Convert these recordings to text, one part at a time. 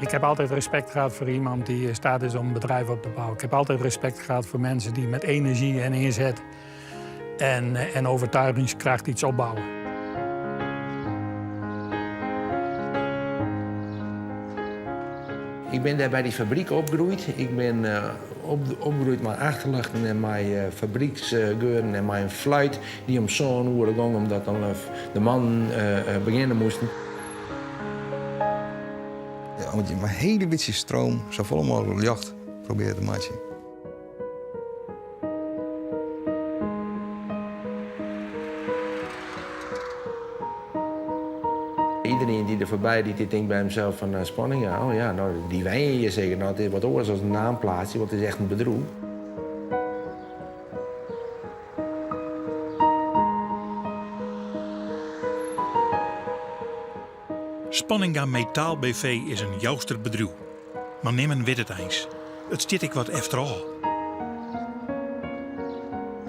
Ik heb altijd respect gehad voor iemand die in staat is om een bedrijf op te bouwen. Ik heb altijd respect gehad voor mensen die met energie en inzet en overtuigingskracht iets opbouwen. Ik bin dêr by dy fabryk opgroeid. Ik bin opgroeid mei achterluchten en mei fabryksgeuren en mei in fluit dy't om sân oere gong omdat dan de mannen begjinne moasten. Ja, omdat je mei hiele bytsje stroom safolle mooglik ljocht probearje te meitsjen. Iedereen die er voorbij die, die denkt bij hemzelf van Spanninga, oh ja, nou, die wenje hier zeker. Nou, het is wat oars als een naamplaatsje, want het is echt een bedriuw. Spanninga Metaal BV is in Jouster bedriuw. Mar nimmen wit it eins. It stiet ek wat efterôf.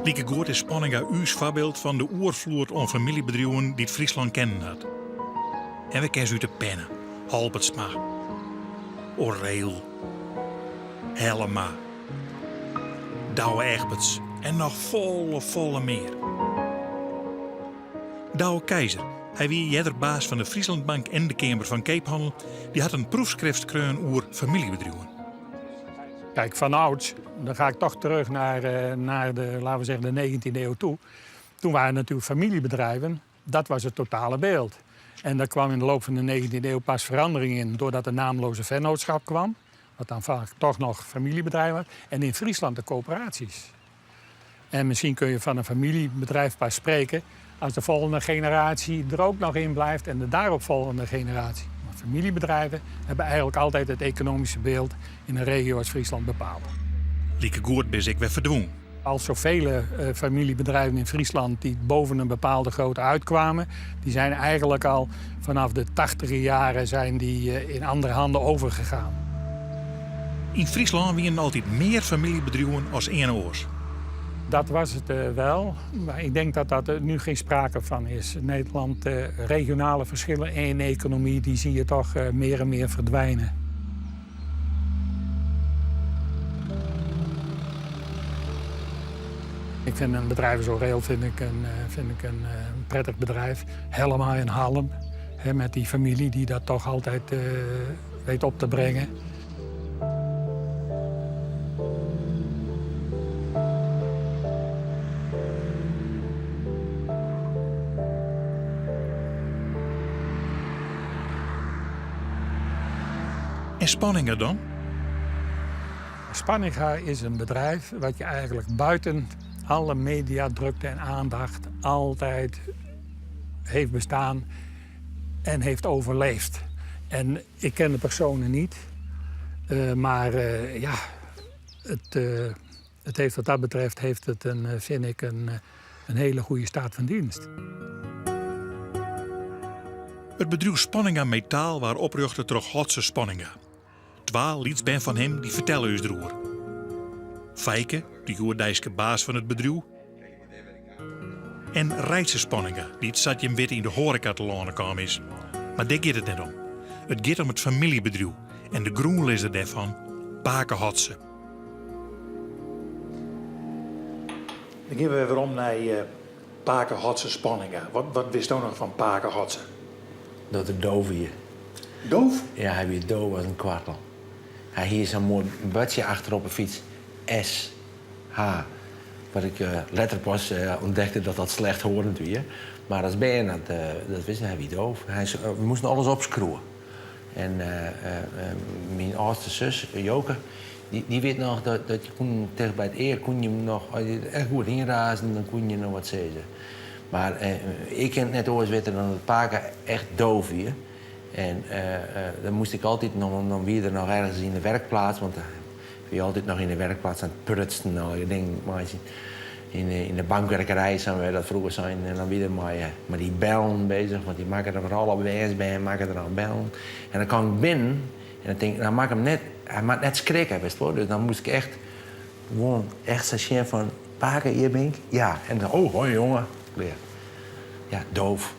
Likegoed is Spanninga ús foarbyld fan de oerfloed oan famyljebedriuwen dy't Fryslân kennen hat. En we kenne se út 'e penne, Halbertsma, Oreel, Hellema, Douwe Egberts en noch folle, folle mear. Douwe Keizer, hy wie earder baas fan de Friesland Bank en de Keamer fan Keaphannel, dy hat in proefskrift skreaun oer famyljebedriuwen. Kijk, vanouds, dan ga ik toch terug naar de, laten we zeggen, de 19e eeuw toe. Toen waren natuurlijk familiebedrijven, dat was het totale beeld. En daar kwam in de loop van de 19e eeuw pas verandering in, doordat de naamloze vennootschap kwam, wat dan vaak toch nog familiebedrijf was, en in Friesland de coöperaties. En misschien kun je van een familiebedrijf pas spreken als de volgende generatie er ook nog in blijft en de daaropvolgende generatie. Maar familiebedrijven hebben eigenlijk altijd het economische beeld in een regio als Friesland bepaald. Likegoed binne se ek wer ferdwûn. Al zoveel familiebedrijven in Friesland die boven een bepaalde grootte uitkwamen, die zijn eigenlijk al vanaf de 80e jaren zijn die, in andere handen overgegaan. Yn Fryslân wienen altyd mear famyljebedriuwen as earne oars. Dat was het wel, maar ik denk dat dat er nu geen sprake van is. In Nederland, regionale verschillen in economie, die zie je toch meer en meer verdwijnen. Ik vind een bedrijf als Oreel vind ik een prettig bedrijf. Hellema in Hallum, hè, met die familie die dat toch altijd weet op te brengen. En Spanninga dan? Spanninga is een bedrijf wat je eigenlijk buiten alle mediadrukte en aandacht altijd heeft bestaan en heeft overleefd. En ik ken de personen niet, maar ja, het heeft wat dat betreft heeft het een, vind ik een hele goede staat van dienst. It bedriuw Spanninga Metaal waard oprjochte troch Hotze Spanninga. Twa lytsbern fan him dy fertelle ús deroer. Feike, de hjoeddeiske baas fan it bedriuw, en Reitse Spanninga, dy't sa't jim witte yn de hoareka telâne kaam is. Mar dêr giet it net om. It giet om it famyljebedriuw en de grûnlizzer dêrfan, Pake Hotze. Dan gean we wer werom nei Pake Hotze Spanninga. Wat witsto noch fan Pake Hotze? Dat er doof wie. Doof? Ja, hy wie doof as in kwartel. Hy hie sa'n moai buordsje achter op 'e fyts, S H. Wat ik letter pas ûntdekte dat dat slechthorend wie. Mar as bern, dat wist hy wie doof. We moasten alles opskriuwe. En myn âldste sus, Joke, dy wit noch dat je koenen ticht by it ear koenen je noch, as je it echt goed ynraasden, dan koenen je noch wat sizze. Mar ik kin it net oars witte dan dat pake echt doof wie. En dan moast ik altyd, dan wie er noch ergens yn de werkplaats, want wie altyd noch yn de werkplaats oan it prutsen en allegear dingen meitsjen. Yn de bankwerkerij, sa't wy dat froeger seinen. En dan wie er mei dy bellen bezich, want dy makke der foar alle bernsbern makke er dan bellen. En dan kaam ik binnen en dan tink ik, nou moat ik him net, hy moat net skrikke, witst wol. Dus dan moast ik echt gewoan echt sa sjen fan, pake, hjir bin ik. Ja, en dan, oh, hoi jonge. Klear. Ja, doof.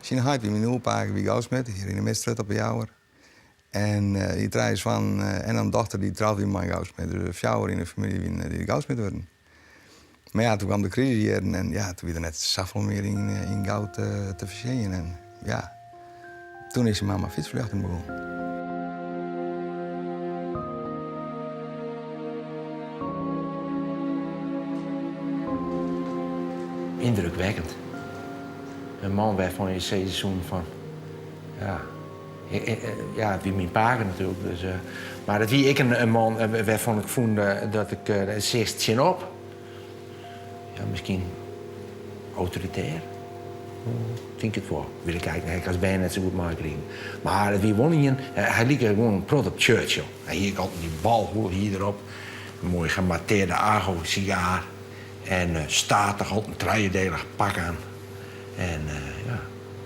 Syn heit wie myn oerpake wie goudsmid, hjir yn de Midstrjitte op 'e Jouwer. En dy trije soannen en in dochter dy't troud wie mei in goudsmid. Dus fjouwer yn de famylje wiene dy't goudsmid wurden. Mar ja, doe kaam de krisisjierren en ja, doe wie der net safolle mear yn goud te fertsjinjen. En ja, toen is syn mem mei fytsferljochting begûn. Yndrukwekkend. In man wêrfan je sizze soenen fan, ja, Ja, it wie myn pake natuerlik. Dus, mar it wie ek in man wêrfan ik fûn dat ik seachst tsjinop. Ja, miskien autoritêr. Tink it wol. Wit ik eigentlik, ha ik as bern net sa goed meikrigen. Mar it wie wol ien, hy like gewoan in protte op Churchill. Hy hie ek altyd dy balhoed hie er op. In moai gemattearde ago-sigaar. En statich altyd in trijedelig pak aan. En ja,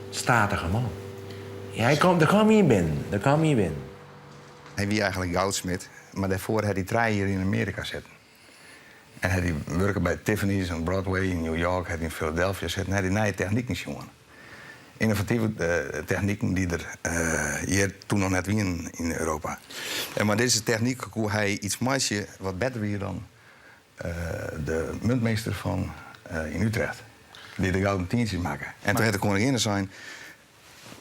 statige man. Ja, hy kaam, der kaam ien binnen. Der kaam ien binnen. Hy wie eigenlik goudsmid, mar dêrfoar hat hy trije jier yn Amearika sitten. En hat hy wurke by Tiffany's on Broadway yn New York, hat yn Philadelphia sitten, hat hy nije techniken sjoen. Ynnovative techniken dy't der hjir toen noch net wienen yn Europa. En mei dizze technyk koe hy iets meitsje wat better wie dan de muntmeester fan yn Utrecht, dy't de gouden tientsjes makke. En toen hat de koninginne sein,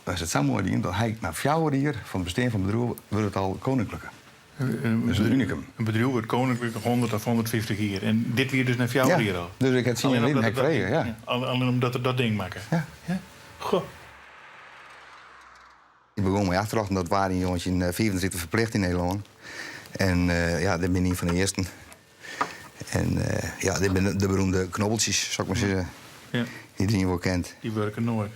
dat is it sa moai dien, dat hy nei fjouwer jier fan it bestean fan it bedriuw wurdt it al koninklijke. Dus in unikum. In bedriuw wurdt koninklik 100 of 150 jier. En dit wie dus nei fjouwer jier al? Dus ik ha tsien jier lyn ha ik frege, ja. Allinne omdat er dat ding makke? Ja. Goh. Ik begûn mei achterljochten, dat waard yn 1935 ferplicht yn Nederlân. En ja, dit bin ien fan de earsten. En ja, dit binne de beroemde knobbeltsjes, zal ik mar sizze. Ja. Iedereen wol kent. Dy wurken noait.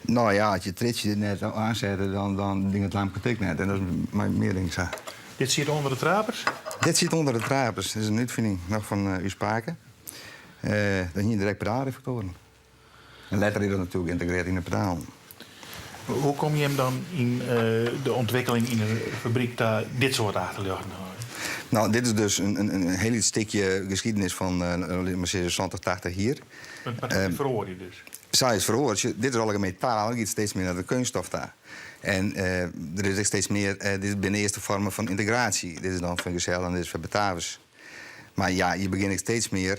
No ja, as je it triedsje net oansette, dan ding it lampke ek net. En dat is mei mear dingen sa. Dit siet ûnder de trapers? Dit siet ûnder de trapers. Dit is in útfining noch fan ús pake. Dan hiene direkt pedaalreflektoaren. En letter is dat natuerlik yntegrearre yn de pedalen. Hoe komme jim dan yn de ûntwikkeling yn de fabryk ta dit soart achterljochten? No, dit is dus in hiel lyts stikje geskiednis fan, lit mar sizze, 70, 80 jier. Mar dat feroarje dus? Sa is feroare. Dit is allegear metaal, it giet steeds mear nei de keunststof ta. En der is ek steeds mear, dit binne de earste foarmen fan yntegraasje. Dit is dan fan Gazelle en dit is fan Batavus. Mar ja, je begjinne ek steeds mear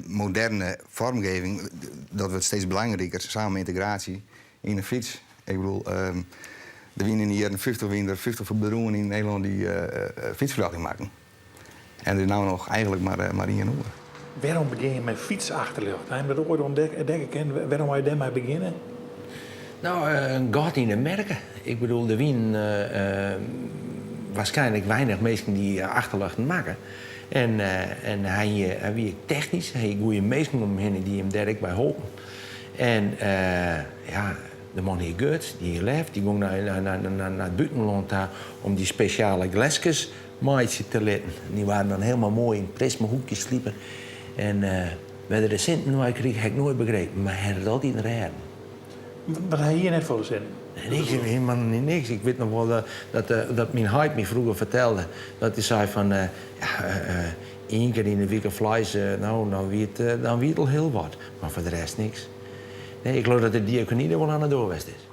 moderne vormgeving, dat wurdt steeds belangriker, samen met yntegraasje yn de fyts. Ik bedoel, der wiene yn de jierren 50 wiene der 50 bedriuwen yn Nederlân dy't fytsferljochting makken. En der is no noch eigenlik mar ien oer. Wêrom begjin je mei fytsachterljocht? Ha jim dat oait ûntdekke kind? Wêrom wolle je dêrmei begjinne? No, in gat yn de merke. Ik bedoel, der wienen waarskynlik weinich minsken dy't achterljochten makken. En, en hy, hy wie ek technysk, hy hie goede minsken om him hinne dy't him dêr ek by holpen. En ja, de man hie guts, dy hie lef, dy gong nei, nei, nei, nei it bûtenlân ta om dy spesjale gleskes meitsje te litten. Dy waarden dan hielendal moai yn prismahoekjes slipe. En wêr't er de sinten wei krige, ha ik noait begrepen, mar hy hat it altyd rêden. Want hy hie net folle sinten? Niks, helemaal niks. Ik wit noch wol dat, dat myn heit my froeger fertelde dat hy sei fan, ja, ien kear yn 'e wike fleis, no, dan wie it, dan wie it al hiel wat. Mar foar de rest niks. Nee, ik leau dat de diakonie der wol oan 'e doar west is.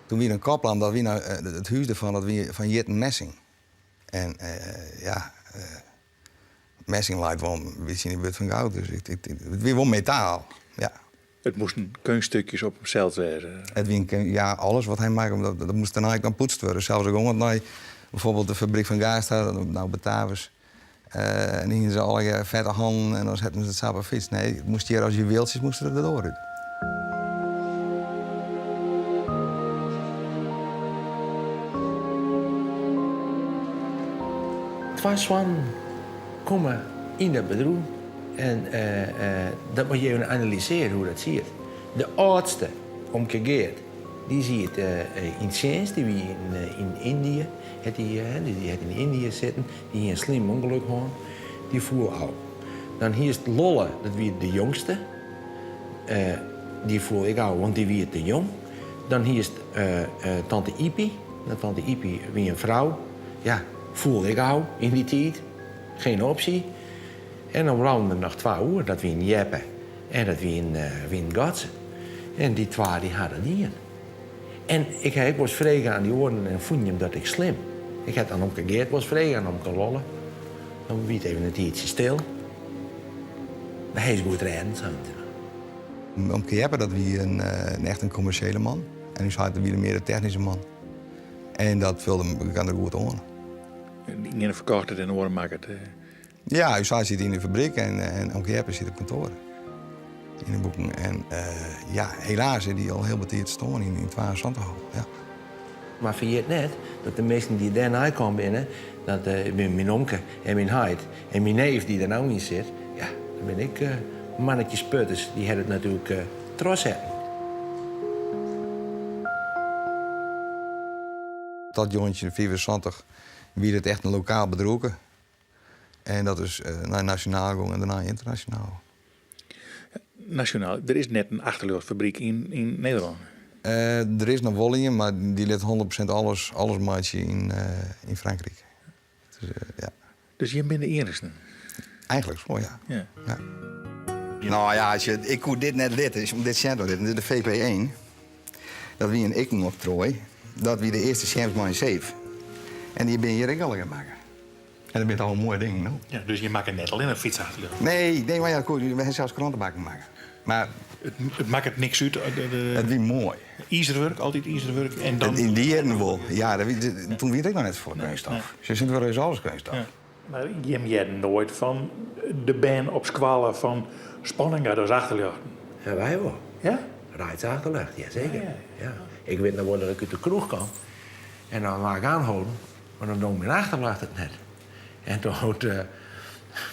Toen wie der in koplamp, dat wie nou, it hús derfan, dat wie fan jitten messing. En ja, messing leit wol in bytsje yn de buert fan goud, dus it wie wol metaal, ja. It moasten keunststikjes op himsels wêze. It wie in, ja, alles wat hy makke, dat, dat moast dêrnei ek dan poetst wurde. Sels ek gong it nei bijvoorbeeld de fabryk fan Gaastra, nou Batavus. En hiene se allegear fette hannen en dan setten se it sa op 'e fyts. Nee, it moast hjir as juweeltsjes moast der de doar út. Twa soannen komme yn dat bedriuw en dat moat je even analysearje hoe dat siet. De âldste, omke Geert, dy siet yn tsjinst, dy wie yn Yndië, hat dy hat yn Yndië sitten, dy hie in slim ûngelok hân, dy foel ôf. Dan hiest Lolle, dat wie de jongste, dy foel ek ôf, want dy wie te jong. Dan hiest tante Ypie, tante Ypie wie in frou, ja, foel ek ôf yn dy tiid, geen optie. En dan bleaunen der noch twa oer, dat wienen Jeppe en dat wienen Gatse. En dy twa dy ha dat dien. En ik ha ek wolris frege aan dy oaren en fûnen jim dat ek slim? Ik ha it oan omke Geert wolris frege en omke Lolle. Dan wie it even in tiidsje stil. Mar hy is goed rêden, seinen se dan. Omke Jeppe, dat wie in echt in kommersjele man. En ús heit wie mear de technyske man. En dat fulde elkoar goed oan. De iene ferkocht it en de oare makke it. Ja, ús heit siet yn de fabryk en omke Jeppe siet op kantoar. Yn de boeken. En ja, helaas is dy al hiel betiid stoarn yn 72 al. Ja. Mar ferjit net dat de minsken dy't dêrnei kaam binne, dat binne myn omke en myn heit en myn neef dy't der no yn sit, ja, dat binne ek mannetjes putters. Dy hawwe it natuerlik trochsetten. Tot 1975 wie dit echt in lokaal bedriuwke. En dat is nei nasjonaal gong en dêrnei ynternasjonaal. Nasjonaal, der is net in achterljochtfabryk yn Nederlân? Der is noch wol ien, mar dy lit 100% alles, alles meitsje yn Frankryk. Dus, ja. Dus jim binne de iennichsten? Eigentlik wol, ja. ja. ja. Nou ja, als je, ik koe dit net litte, om dit sjen te litten. Dit is de VP1. Dat wie in ikken-oktroai. Dat wie de earste sjerps mei in safe. En dy binne hjir ek allegear makke. En dat binne al moaie dingen, no. Ja, dus je makken net allinnich fytsachterljocht? Nee, nee, mar ja, goed, we hawwe sels krantebakken makke. Mar it makket niks út. It wie moai. Izerwurk, altyd izerwurk. En dan... Yn dy jierren wol. Ja, dat wie, toen wie it ek noch net folle keunststof. Se sint is alles keunststof. Ja. Mar jim hearden noait fan de bern op skoalle fan Spanninga, dat is achterljochten? Ja, wy wol. Ja? Reitse achterljocht, jaseker. Ja, ja. Ja. Ik wit noch wol dat ik út de kroech kaam en dan waard ik oanholden. Mar dan dong myn achterljocht it net. En toen hold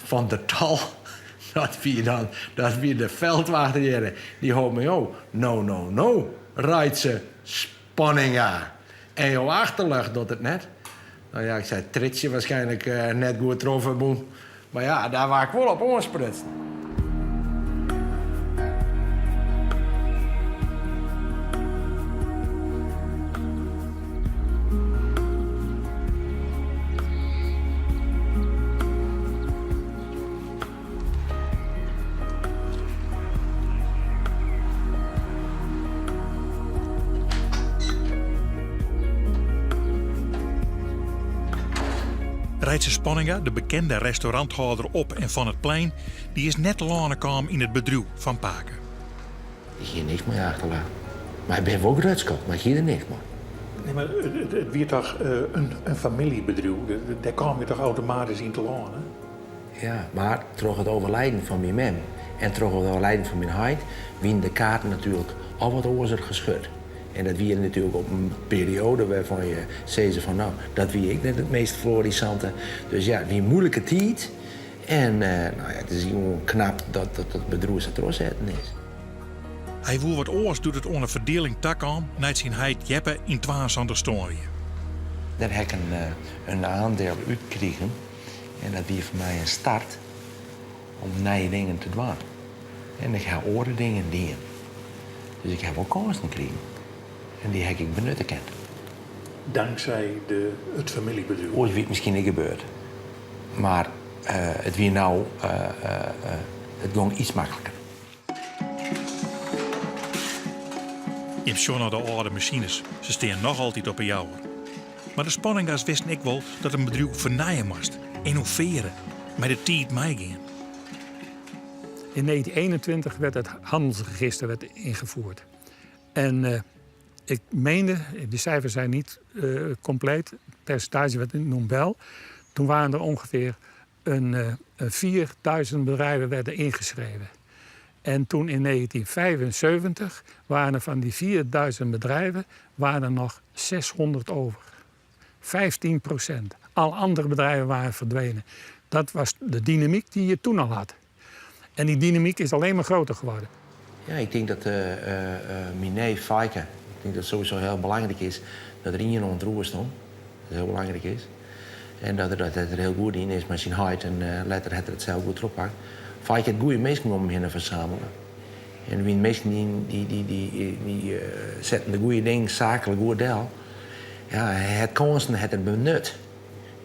Van der Tal, dat wie dan, dat wie de feldwachter hjirre, dy hold my op. No, no, no, Reitse Spanninga. En jo achterljocht docht it net. No ja, ik sei, tritsje waarskynlik net goed trochferbûn. Mar ja, dêr waard ik wol op oansprutsen. Reitse Spanninga, de bekende restauranthâlder op en fan it plein, dy is net telâne kaam yn it bedriuw fan pake. Ik hie niks mei achterljocht. Mar ik bin wol grutsk op, mar ik hie der niks mei. Nee, mar it wie toch in famyljebedriuw? Dêr kaam je toch automatysk yn telâne? Ja, mar troch it overlijden fan myn mem en troch it overlijden fan myn heit wienen de kaarten natuerlik al wat oarser geschud. En dat wie natuerlik op in perioade wêrfan je sizze fan no, dat wie ek net it meast florissante. Dus ja, it wie in moeilike tiid. En no ja, it is gewoan knap dat dat bedriuw sa trochsetten is. Hy woe wat oars doe't it oan 'e ferdieling takaam nei't syn heit Jeppe yn 72 stoarn wie. Dêr ha ik in aandeel út krigen. En dat wie foar my in start om nije dingen te dwaan. En ik ha oare dingen dien. Dus ik ha wol kânsen krigen. En dy ha ik benutte kind. Tanksij de, it famyljebedriuw? Oars wie it miskien ek gebeurd. Mar it wie no, it gong iets makliker. Jim sjogge nei de âlde masines. Se stean noch altyd op 'e Jouwer. Mar de Spanninga's wisten ek wol dat in bedriuw fernije moast, ynnoveare, mei de tiid meigean. In 1921 werd het handelsregister werd ingevoerd. En ik meende, de cijfers zijn niet compleet, het percentage wat ik noem wel. Toen waren er ongeveer een 4000 bedrijven werden ingeschreven. En toen in 1975 waren er van die 4000 bedrijven waren er nog 600 over. 15%. Al andere bedrijven waren verdwenen. Dat was de dynamiek die je toen al had. En die dynamiek is alleen maar groter geworden. Ja, ik tink dat myn neef Feike, ik tink dat it sowieso hiel belangryk is dat der ien oan it roer stond. Dat hiel belangryk is. En dat er dat er hiel goed yn is mei syn heit en letter hat er it sels goed trochpakt. Feike hat goede minsken om him hinne fersamele. En der wiene minsken dy, dy, dy, dy setten de goede dingen saaklik goed del. Ja, hy hat kânsen hat er benut.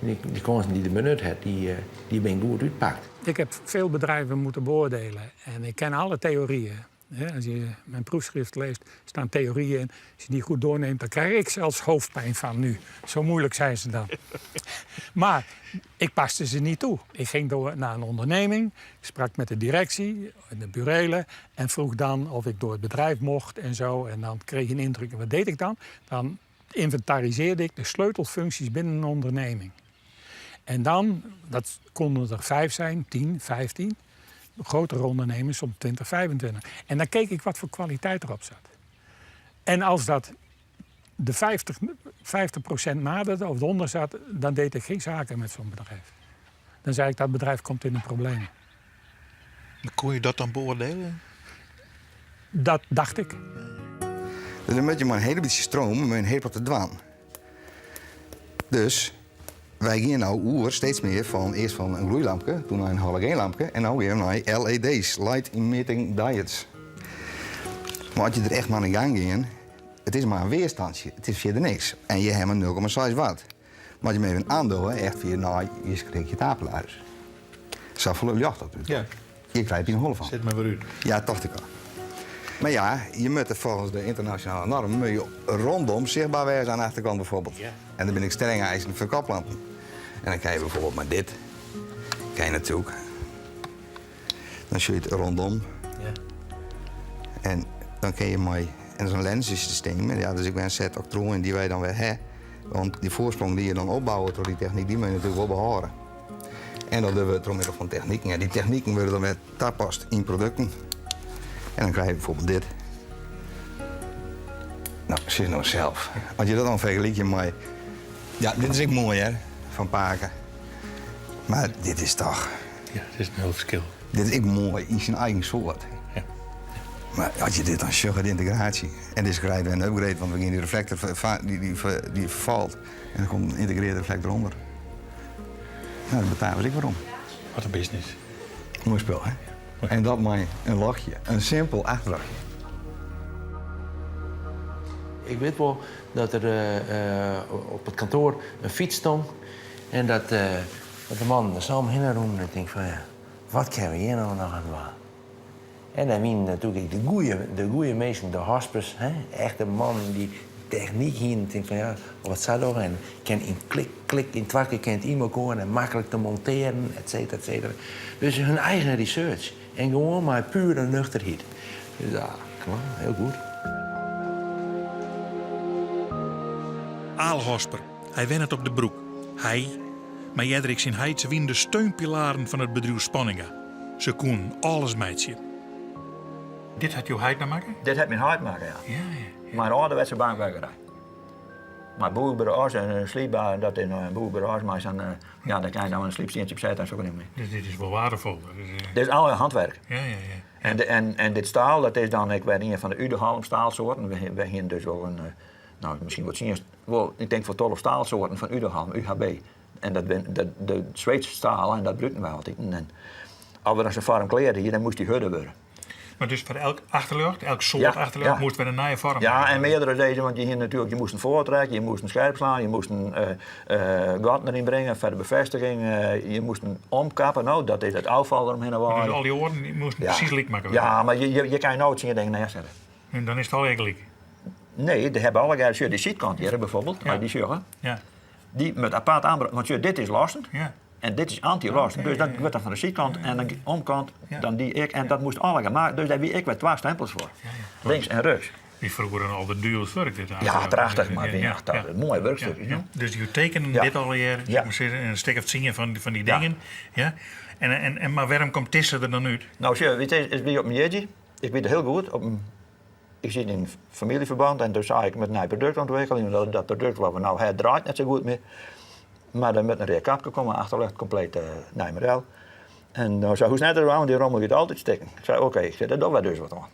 En dy kânsen dy't er benut hat, dy, dy binne goed útpakt. Ik heb veel bedrijven moeten beoordelen en ik ken alle theorieën. Als je mijn proefschrift leest, staan theorieën in. Als je die goed doorneemt, dan krijg ik zelfs hoofdpijn van nu. Zo moeilijk zijn ze dan. Maar ik paste ze niet toe. Ik ging door naar een onderneming, ik sprak met de directie en de burelen en vroeg dan of ik door het bedrijf mocht en zo. En dan kreeg je een indruk. En wat deed ik dan? Dan inventariseerde ik de sleutelfuncties binnen een onderneming. En dan, dat konden er 5 zijn, 10, 15. Grotere ondernemers om 20, 25. En dan keek ik wat voor kwaliteit erop zat. En als dat de 50% naderde of eronder zat, dan deed ik geen zaken met zo'n bedrijf. Dan zei ik, dat bedrijf komt in een probleem. Maar kon je dat dan beoordelen? Dat dacht ik. Dus dan moet je maar een hele beetje stroom, maar een hele te dwaan. Dus wij gingen nou oer steeds meer van eerst van een gloeilampje, toen naar een halogeenlampje en nou weer naar LED's, Light Emitting Diodes. Maar als je er echt maar in gang ging, het is maar een weerstandje, het is verder niks. En je hebt maar 0,6 watt. Maar als je hem even aandoet, echt via, nou, je schrikt je tafel uit. Zoveel lucht dat doet. Ja. Je krijgt hier een hol van. Zet maar weer uit. Ja, dacht ik al. Maar ja, je moet er volgens de internationale norm moet je rondom zichtbaar wezen aan de achterkant bijvoorbeeld. Ja. En dan ben ik streng eisen voor koplampen. En dan krijg je bijvoorbeeld maar dit. Krijg je natuurlijk. Dan zie je het rondom. Ja. En dan kun je mooi. En zo'n lenzensysteem. En ja, dus ik ben een set octrooien die wij dan weer hebben. Want die voorsprong die je dan opbouwt door die techniek, die moet je natuurlijk wel behouden. En dat doen we door middel van technieken. En die technieken worden dan weer toepast in producten. En dan krijg je bijvoorbeeld dit. Nou, zie je nou zelf. Als je dat dan vergelijkt, je mooi. Ja, dit is ook mooi, hè, van Paken. Maar dit is toch... Ja, het is een heel verschil. Dit is ook mooi in zijn eigen soort. Ja. Maar als je dit dan zegt, de integratie. En dit is gelijk weer een upgrade, want we gaan die reflector die vervalt. En dan komt een geïntegreerde reflector onder. Nou, daar betalen we ik waarom. Wat een business. Mooi spul, hè? En dat maar een lachje. Een simpel achterlachje. Ik weet wel dat er op het kantoor een fiets stond. En dat de man er zo omheen roemde. En ik denk van, ja, wat kunnen we hier nou nog aan doen? En dan wien natuurlijk de goeie mensen, de hospes, hè? Echt de man die techniek hier. En ik denk van, ja, wat zou dat? En kan in klik, klik, in twee keer kan het e-mail komen en makkelijk te monteren, et cetera, et cetera. Dus hun eigen research. En gewoon maar pure nuchterheid. Dus ja, klaar, heel goed. Aal Hosper, hij wennet op de broek. Hij, maar Jedrik zijn heid wien de steunpilaren van het bedrijf Spanninga. Ze koen alles meidje. Dit had jouw heid naar maken? Dit had mijn heid maken, ja. Ja, ja. Mijn ouderwetse bankwerkerij. Maar boerbureaus en een sliepbaar, dat in een boerbureaus, maar dan, ja, daar kan je dan een sliepsteentje op zetten en zo niet meer. Dus dit is wel waardevol. Dat is Dit is al handwerk. Ja, ja, ja. En dit staal, dat is dan, ik weet een van de Uddeholm staalsoorten. We hebben dus ook een, nou, misschien wat zien, wel, ik denk voor 12 staalsoorten van Uddeholm, UHB. En dat ben, dat, de Zweedse staal, en dat bruiten wij altijd. En als we dan zo'n vorm kleerden hier, dan moest die hudden worden. Maar dus voor elk achterlucht, elk soort achterlucht, moest weer een nieuwe vorm Ja, maken. en meerdere deze, want je hier natuurlijk, je moest een voortrek, je moest een scherp slaan, je moest een gat erin brengen voor de bevestiging, je moest een omkappen, nou, dat is het afval eromheen Maar dus waaien. al die oren die moesten precies gelijk maken Ja, maar je kan je nooit zien dingen neerzetten. En dan is het al gelijk. Nee, die hebben alle guys, die zijkant hier bijvoorbeeld, die sjuggen, die met apart aanbrengen, want dit is lossend. En dit is anti-lossend, dus dat wordt dan van de zijkant en de omkant, dan die ik. En dat moest alle gemaakt, dus daar wie ik met 2 stempels voor. Links en rechts. Die vroeger al de duur werk dit Ja, eigenlijk. prachtig, maar ja, dat is een mooi werkstuk, hè? Dus je tekenen dit al hier, zeg maar zeggen, een stuk of 10 van die dingen. Ja. Maar waarom komt Tisse er dan uit? Nou, zie je, weet je, is wie op mijn jeetje. Ik weet het heel goed. Op een, ik zit in familieverband en dus zei ik met een nieuw product ontwikkelen. En dat product wat we nou hebben draait net zo goed meer. Maar dan met een reerkapje komen achterlucht compleet nieuw model. En dan zei hoe snel er die rommel gaat altijd stikken. Ik zei oké, ik zei, daar doen we dus wat aan.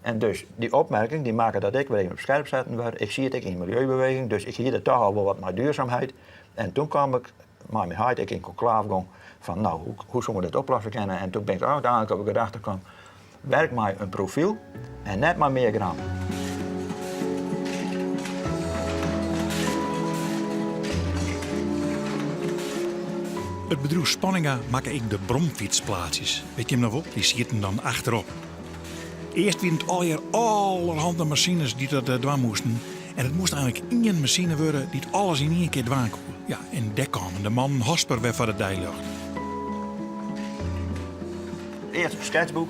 En dus die opmerking die maken dat ik weer even op scherp zetten werd. Ik zie het ik in milieubeweging, dus ik zie het toch al wel wat maar duurzaamheid. En toen kwam ik, maar mijn hart, ik in conclave ging van nou, hoe zullen we dit oplossen kennen? En toen ben ik uiteindelijk op de gedachte gekomen, werk maar een profiel en net maar meer gram. Het bedrijf Spanninga maakte ik de bromfietsplaatsjes. Weet je hem nog op? Die zitten dan achterop. Earst wienen it allegear allerhande masines dy't dat eh, dwaan moasten. En it moast eigenlik ien masine wurde dy't alles yn ien kear dwaan koe. Ja, en dêr kamen de mannen Hosper wer foar it deiljocht. Earst it sketsboek.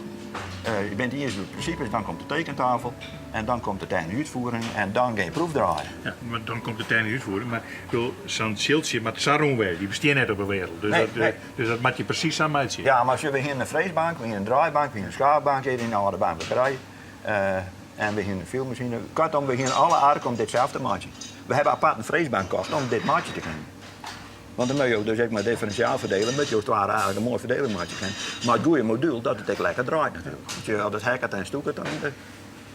Eh, je bent eerst de principes, dan komt de tekentafel en dan komt de technische uitvoering en dan ga je proefdraaien. Ja, mar dan komt de technyske útfiering. Mar sa'n tsjiltsje moat sa rûn wêze, dy bestean net op de wereld. Dus, Nee, dat, nee. dus dat moat je presys sa meitsje. Ja, mar we hiene in freesbank, we hiene in draaibank, we hiene in skaafbank hjir yn de âlde bankwerkerij. Uh, en we hiene in filmmasine. Kortom, we hiene alle ark om dit sels te meitsjen. We hawwe apart in freesbank kocht om dit meitsje te kinnen. Want dan moatte jo dus ek mei differinsjaal ferdelen, moatte jo twa eigenlijk in moaie ferdieling meitsje kinne. Mar it goede modul, dat it ek lekker draait natuerlik. Want je, as it heakket en stûket, dan...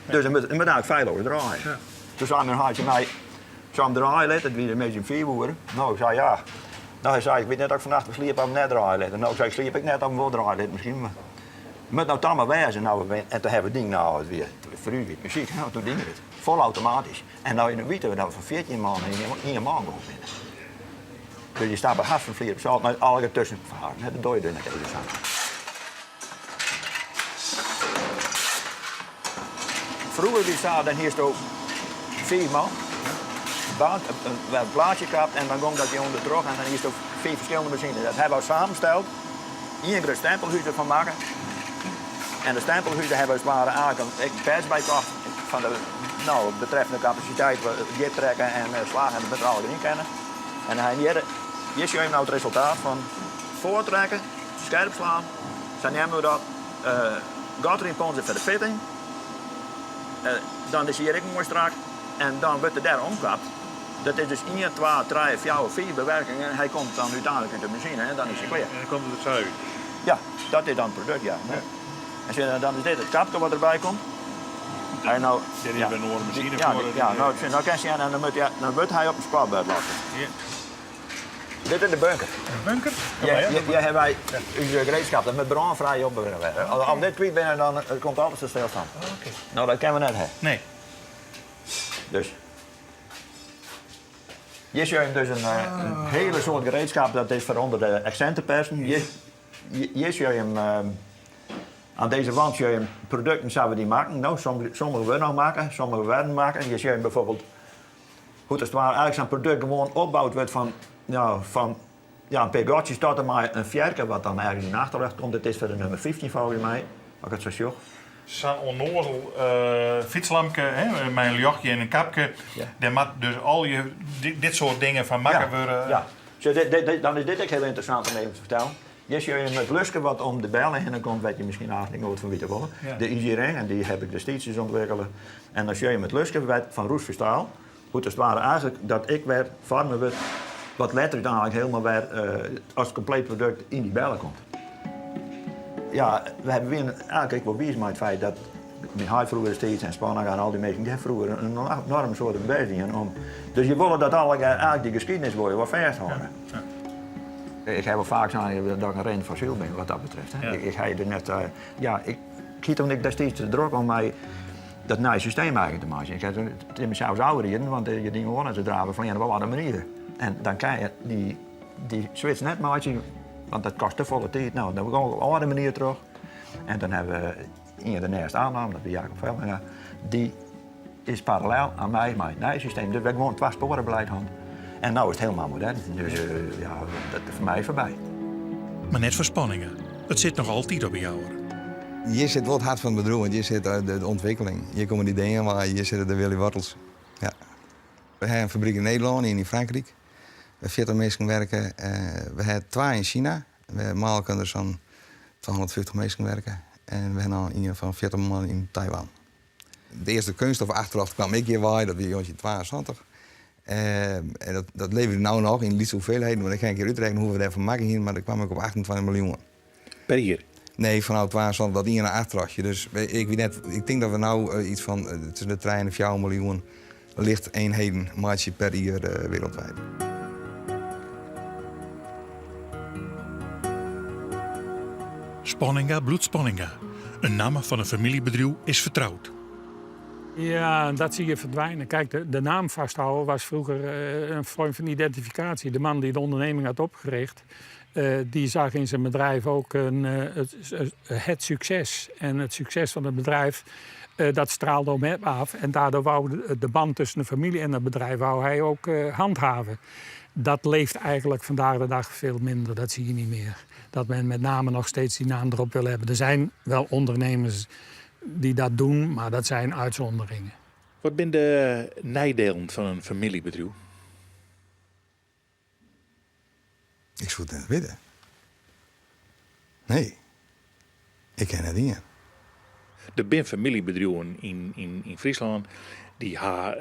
Dus it moat, it moat eigenlik feilloas draaie. Ja. Toen sei myn heit my, soe him draaie litte, it wie de middei om 5 oere. No, ik sei ja. No, hy sei, ik wit net of ik fannacht wol sliep of net draaie litte. No, ik sei, ik sliep ek net of him wol draaie lit miskien. Mar it moat no toch mar wêze. No, en toen hawwe we dien, no, it wie foar ús wie it muzyk. No, toen diene we it. Folautomatysk. En no witte we dat we fan 14 man nei ien man gong binne. Dus je stappe hast fan flier op sâlt, mar allegear tuskenfazen, dat doar je dus net even sa. Froeger wie sa, dan hiest fiif man, band, in plaatsje kapt en dan gong dat jûn der troch en dan hiest fiif ferskillende masines. Dat hawwe we samensteld, ien grut stempelhús derfan makke. En de stempelhuzen hawwe as it ware eigentlik ek in pers by kocht fan de no, betreffende kapasiteit, djip trekke en slach en dat moat der allegear yn kinne. En hy hjir, hjir sjogge je no it resultaat fan foartrekken, skerp slaan, sa neame we dat. Gat deryn ponze foar de fitting. Dan is hjir ek moai strak en dan wurdt er dêr omkapt. Dat is dus ien, twa, trije, fjouwer, fiif bewerkingen en hy komt dan úteinlik út de masine en dan is hy klear. En dan komt it der sa út? Ja, dat is dan it produkt, ja. En sjen, dan is dit it kapke wat derby komt. En no, Dêr is wer in oare masine ja, foar. Ja, no, no kinst sjen en dan, moat, ja, dan wurdt hy op in spatbord lost. Ja. Dit is de bunker. De bunker? Hjir hawwe wy ús gereedskap, dat moat brânfrij opbewarre wurde. As we dit kwyt binne, dan komt alles ta stilstân. No, dat kinne we net ha. Nee. Dus. Hjir sjogge je dus in, in hiele soad gereedskap, dat is foar ûnder de eksinterpersen. Hjir, hjir sjogge je him, oan dizze wand sjogge je him produkten sa't we dy makken. No, sommige wurde noch makke, sommige werden makke. Hjir sjogge je bijvoorbeeld hoe't as it ware eigenlik sa'n produkt gewoan opboud wurdt fan, ja, fan ja, in pear gatsjes tot en mei in fearke wat dan ergens yn de achterlucht komt. Dit is foar de nûmer 15 folgens my, as ik it sa sjoch. Sa'n ûnnoazel fytslampke, hè, mei in ljochtje en in kapke. Ja. Dêr moat dus al je dit soart dingen fan makke wurde. Ja, Sjoch, dit, dit, dit, dan is dit ek hiel ynteressant om even te fertellen. Hjir sjogge je it luske wat om de belle hinne komt, wêr't je miskien eigenlik noait fan witte wolle. Ja. De Easy Ring, en dy haw ik destiids dus ûntwikkele. En dan sjogge je it luske wat fan roestfrij staal, hoe't as it ware eigenlik dat ek wer foarme wurdt, wat letter úteinlik hielendal wer as kompleet produkt yn dy belle komt. Ja, we wiene eigenlik ek wol wiis mei it feit dat myn heit froeger destiids en Spanninga en al dy minsken, dy ha froeger in enorm soad bêst dien om. Dus je wolle dat allegear, eigenlik dy geskiednis wolle je wol fêsthâlde. Ja. Ik ha wol faak sein dat ik in rinnend fossyl bin wat dat betreft. Ja. Ik ha der net, ja, ik hie toen ek destiids te drok om my dat nije systeem eigen te meitsjen. Ik ha it yn mysels ôfrieden, want je diene gewoan net te draven, fan ien of oare manier. En dan kinne je dy, dy switch net meitsje, want dat kostet te folle tiid. No, dan gong ik op âlde manier troch. En dan hawwe we ien derneist oannaam, dat wie Jacob Vellinga. Dy is parallel oan my mei it nije systeem. Dus we hawwe gewoan twa spoarebeleid hân. En no is it hielendal modern. Dus ja, dat is foar my foarby. Mar net foar Spanninga. It sit noch altyd op 'e Jouwer. Hjir sit wol it hert fan it bedriuw, want hjir sit de ûntwikkeling. Hjir komme de ideeën wei, hjir sitte de Willy Wortels. Ja. We hawwe in fabryk yn Nederlân, ien yn Frankryk. Wêr't 40 minsken werke. We hawwe twa yn Sina. Wêr mei-elkoar der sa'n 250 minsken werke. En we hawwe noch ien fan 40 man yn Taiwan. De earste keunststof achterlocht kwam ek hjir wei, dat wie 1972. En dat, dat leverje we no noch yn lytse hoeveelheden, want ik ha in kear útrekkene hoefolle we dêrfan makke hiene, mar dêr kwam ik op 28 miljoen. Per jier? Nee, fanôf 72, dat iene achterlochtje. Dus ik wit net, ik tink dat we no iets fan tusken de 3 en de 4 miljoen lichteenheden meitsje per jier wereldwijd. Spanninga bliuwt Spanninga. In namme fan in famyljebedriuw is fertroud. Ja, dat zie je verdwijnen. Kijk, de naam vasthouden was vroeger een vorm van identificatie. De man die de onderneming had opgericht, Die zag in zijn bedrijf ook het succes. En het succes van het bedrijf, dat straalde om hem af. En daardoor wou de band tussen de familie en het bedrijf wou hij ook handhaven. Dat leeft eigenlijk vandaag de dag veel minder, dat zie je niet meer. Dat men met name nog steeds die naam erop wil hebben. Er zijn wel ondernemers die dat doen, maar dat zijn uitzonderingen. Wat zijn de neidielen fan in famyljebedriuw? Ik soe it net witte. Nee, ik ken net ien. Der binne famyljebedriuwen yn Fryslân dy't ha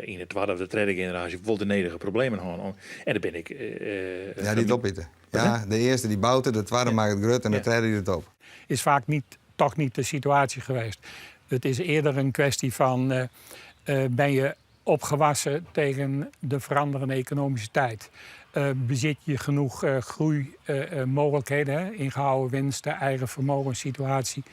yn de twadde of de tredde generaasje wol de nedige problemen hân. En der bin ik. Ja, dy't opite. Ja, de earste dy bout it, de twadde makket it grut en de tredde yt it op. Is vaak niet, toch niet de situatie geweest. Het is eerder een kwestie van ben je opgewassen tegen de veranderende economische tijd? Bezit je genoeg groeimogelijkheden, hè? Ingehouden winsten, eigen vermogenssituatie,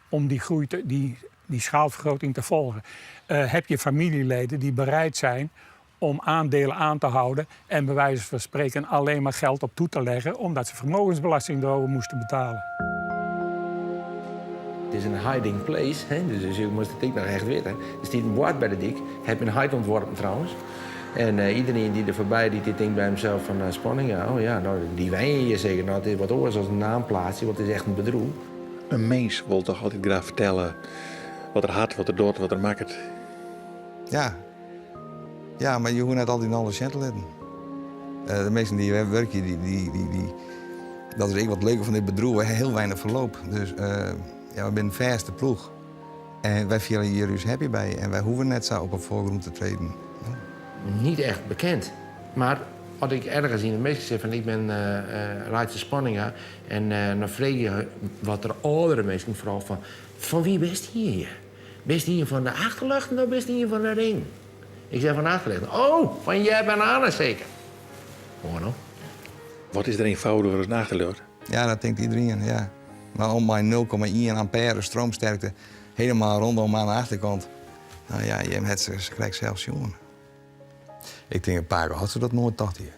om die groei te, die schaalvergroting te volgen? Heb je familieleden die bereid zijn om aandelen aan te houden en bij wijze van spreken alleen maar geld op toe te leggen omdat ze vermogensbelasting erover moesten betalen? It is in hiding place, hè? Dus je moest it ek noch echt witte. Der stiet in board by de dyk, hat myn heit ûntworpen trouwens. En iedereen dy't der foarby rydt, dy tinkt by himsels fan Spanninga, oh ja, no, dy wenje hjir seker. No, it is wat oars as in naamplaatsje, want it is echt in bedriuw. In mins wol dochs altyd graach fertelle wat er hat, wat er docht, wat er makket. Ja. Ja, mar je hoege net altyd alles sjen te litten. De minsken dy't hjir wurkje, dy, dat is ek wat leuke fan dit bedriuw, we ha hiel weinich ferloop. Dus ja, we binne in fêste ploech. En wy fiele hjir ús happy by en wy hoege net sa op 'e foargrûn te treden. Niet echt bekend. Mar as ik ergens yn 'e minsken sit fan ik bin Reitse Spanninga en dan freegje wat der âldere minsken foaral fan fan wie bist hjir? Bist ien fan de achterljochten of bist ien fan de ring? Ik sei fan de achterljochten. Oh, fan Jep en Anne seker. Moai no. Wat is der ienfâldiger as in achterljocht? Ja, dat tinkt iedereen, ja. Mar om mei 0,1 ampère stroomsterkte hielendal rondom oan de achterkant, no ja, jim hawwe se krekt sels sjoen. Ik tink dat pake had se dat noait tocht hie.